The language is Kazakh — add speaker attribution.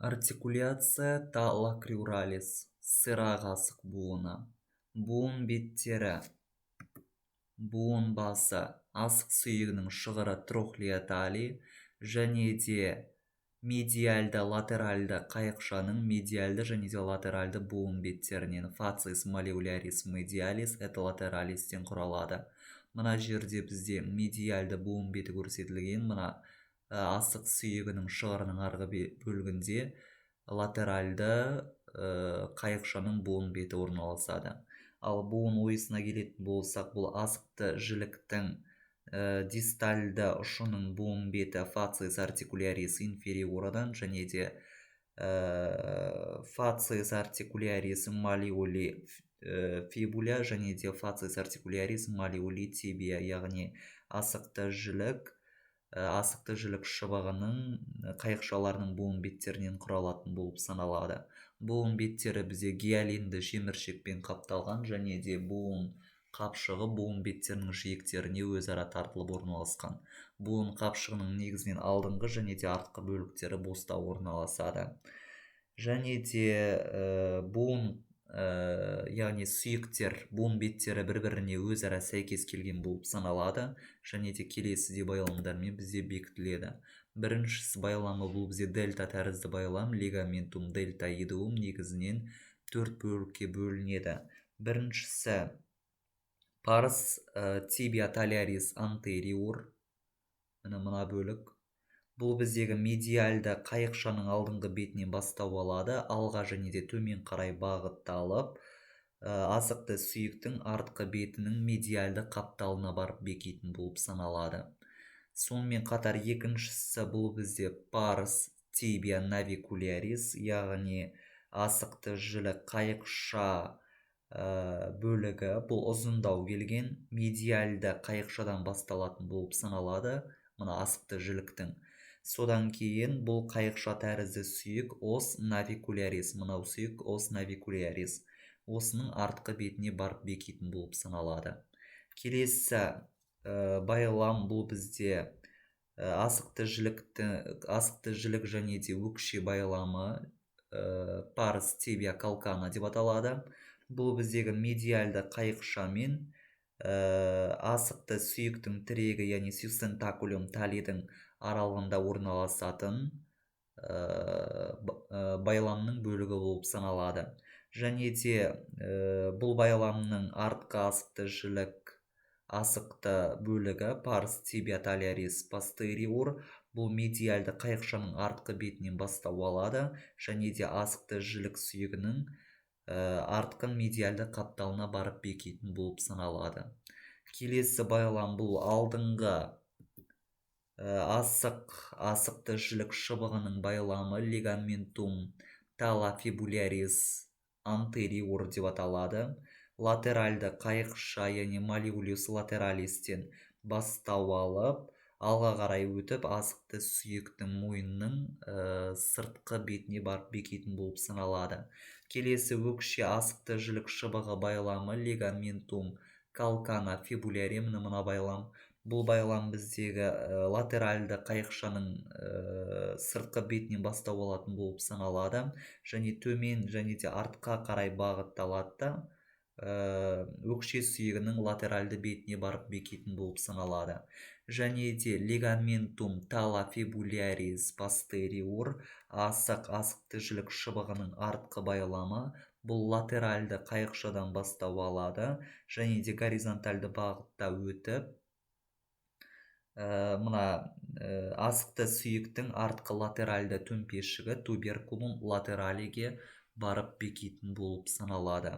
Speaker 1: Articulatio talocruralis, сирақ асық буыны. Буын беттері: буын басы асық сүйегінің шығыры, trochlea tali, және де медиальды, латеральды қайықшаның медиальды және де латеральды буын беттерінен, facies malleolaris medialis et lateralistен құралады. Мына жерде бізде медиальды буын беті көрсетілген. Мына асық сүйегінің шығырының арғы бөлігінде латеральды қайықшаның буын беті орналасады. Ал буын ойысына келетін болсақ, бұл асықты жіліктің дистальды ұшының буын беті facies articularis inferioraдан және де facies articularis malleoli fibula және де facies articularis malleoli tibia, яғни асықты жілік шыбығының қайықшаларының буын беттерінен құралатын болып саналады. Буын беттері бізде гиалинді жеміршекпен қапталған және де буын қапшығы буын беттерінің жиектеріне өзара тартылып орналасқан. Буын қапшығының негізінен алдыңғы және де артқы бөліктері бостау орналасады. Және де буын, яғни сүйектер, буын беттері бір біріне өзара сәйкес келген болып саналады және де келесідей байламдармен бізде бекітіледі. Біріншісі байламы, бұл бізде дельта тәрізді байлам, ligamentum deltoideum, негізінен төрт бөлікке бөлінеді. Біріншісі pars tibia talaris anterior, міне, мына бөлік. Бұл біздегі медиальды қайықшаның алдыңғы бетінен бастау алады, алға және де төмен қарай бағытталып, асықты сүйектің артқы бетінің медиальды қапталына барып бекитін болып саналады. Сонымен қатар екіншісі, бұл бізде pars tibia navicularis, яғни асықты жілік қайықша бөлігі. Бұл ұзындау келген медиальды қайықшадан басталатын болып саналады, мына асықты жіліктің. Содан кейін бұл қайықша тәрізді сүйек, os navicularis, мынау сүйек, os navicularis, осының артқы бетіне барып бекитін болып саналады. Келесі байлам, бұл бізде асықты жілік және де өкше байламы, pars tibia calcanea деп аталады. Бұл біздегі медиальды қайықша мен асықты сүйектің тірегі, яғни sustentaculum taliдің аралығында орналасатын байламның бөлігі болып саналады. Және де бұл байламның артқы асықты жілік асықты бөлігі, pars tibia talaris posterior, бұл медиальды қайықшаның артқы бетінен бастау алады және де асықты жілік сүйегінің артқы медиальды қапталына барып бекитін болып саналады. Келесі байлам, бұл алдыңғы асықты жілік шыбығының байламы, ligamentum talofibularis anterior деп аталады. Латеральды қайықша, яғни malleolus lateralistен бастау алып, алға қарай өтіп, асықты сүйектің мойнының сыртқы бетіне барып бекитін болып саналады. Келесі өкше асықты жілік шыбығы байламы, ligamentum calcaneo-fibulare, міне, мына байлам. Бұл байлам біздегі латеральды қайықшаның сыртқы бетінен бастау алатын болып саналады және төмен және де артқа қарай бағытталады да, өкше сүйегінің латеральды бетіне барып бекитін болып саналады. Және де ligamentum talofibularis posterior, асықты жілік шыбығының артқы байламы. Бұл латеральды қайықшадан бастау алады және де горизонтальды бағытта өтіп, мына асықты сүйектің артқы латеральды төмпешігі, tuberculum lateraleге барып бекитін болып саналады.